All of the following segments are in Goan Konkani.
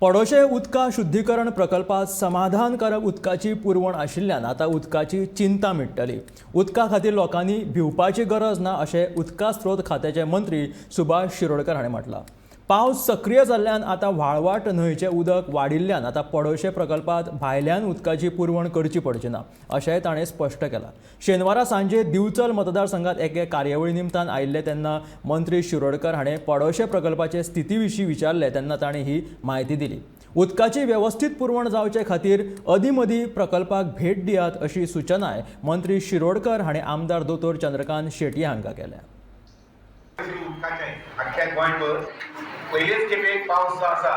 पडोशे उदका शुद्धीकरण प्रकल्पात समाधानकारक उदकाची पुरवण आशिल्ल्यान आतां उदकाची चिंता मिट्टली. उदका खातीर लोकांनी भिवपाची गरज ना, अशें उदका स्रोत खात्याचे मंत्री सुभाष शिरोडकर हांणी म्हटलां. पावस सक्रीय जाल्ल्यान आतां व्हाळवाट न्हंयचें उदक वाडिल्ल्यान आतां पडोशे प्रकल्पात भायल्यान उदकाची पुरवण करची पडची ना, अशेंय ताणें स्पश्ट केलां. शेनवारा सांजे दिवचल मतदारसंघात एके कार्यावळी निमतान आयिल्ले तेन्ना मंत्री शिरोडकर हाणें पडोशे प्रकल्पाचे स्थिती विशीं विचारलें तेन्ना ताणें ही म्हायती दिली. उदकाची वेवस्थीत पुरवण जावचे खातीर अदीं मदीं प्रकल्पाक भेट दियात, अशी सुचनाय मंत्री शिरोडकर हाणें आमदार दोतोर चंद्रकांत शेटये हांकां केल्या. उदकाचें आख्ख्या गोंयभर पयलेच खेपे पावस जो आसा,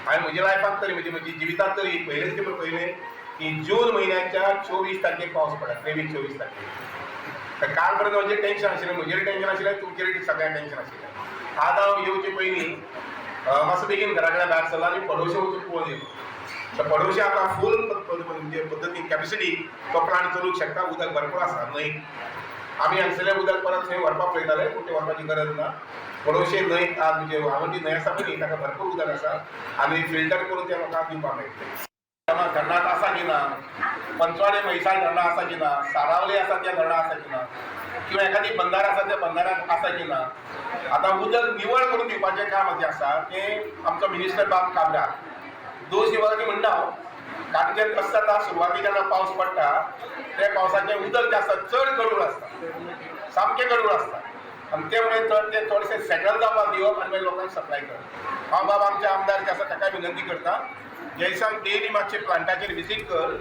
हांवें म्हज्या लायफाक तरी, म्हणजे म्हज्या जिवितांत तरी पयलेच खेपे पळयलें की जून म्हयन्याच्या 24 तारखेक पावस पडला, 23-24 तारखेक. तर काल पर्यंत म्हजें टेंशन आशिल्लें, म्हजेर टेंशन आशिल्लें, तुमचेर सगळ्यांक टेंशन आशिल्लें. आज हांव येवचे पयलीं मातसो बेगीन घरा कडेन भायर सरलो आनी पडोशे वचून पळोवन येयलो. तर पडोशे आतां फूल म्हणजे पद्दतीन कॅपेसिटी तो प्लांट चलूंक शकता. उदक भरपूर आसा न्हंय. आमी हांगसरलें उदक परत थंय व्हरपाक पळयताले, पूण तें व्हरपाची गरज ना. पडोशे न्हंय आज म्हणजे व्हाळवंटी न्हंय आसा पळय, ताका भरपूर उदक आसा आनी फिल्टर करून तें लोकांक दिवपाक मेळटलें. धरणांत आसा की ना, पंचवाडे म्हैसाळ धरणां आसा की ना, सारावले आसा त्या धरणां आसा की ना, किंवा एखादी बंदारा आसा त्या बंदाऱ्यात आसा की ना. आतां उदक निवळ करून दिवपाचें काम जें आसा तें आमचो मिनिस्टर बाब काब्राल. दोश दिवपाक म्हणना हांव, कारण जें कसं जाता, सुरवातीक जेन्ना पावस पडटा त्या पावसाचें उदक जें आसता चड गडूळ आसता, सामकें गडूळ आसता आनी ते मुळे चड तें चडशें सेटल जावपाक दिवप आनी मागीर लोकांक सप्लाय करप. हांव बाब आमचे आमदार जे आसा ताकाय विनंती करता, जयसांग डेली मातशें प्लांटाचेर विजीट कर.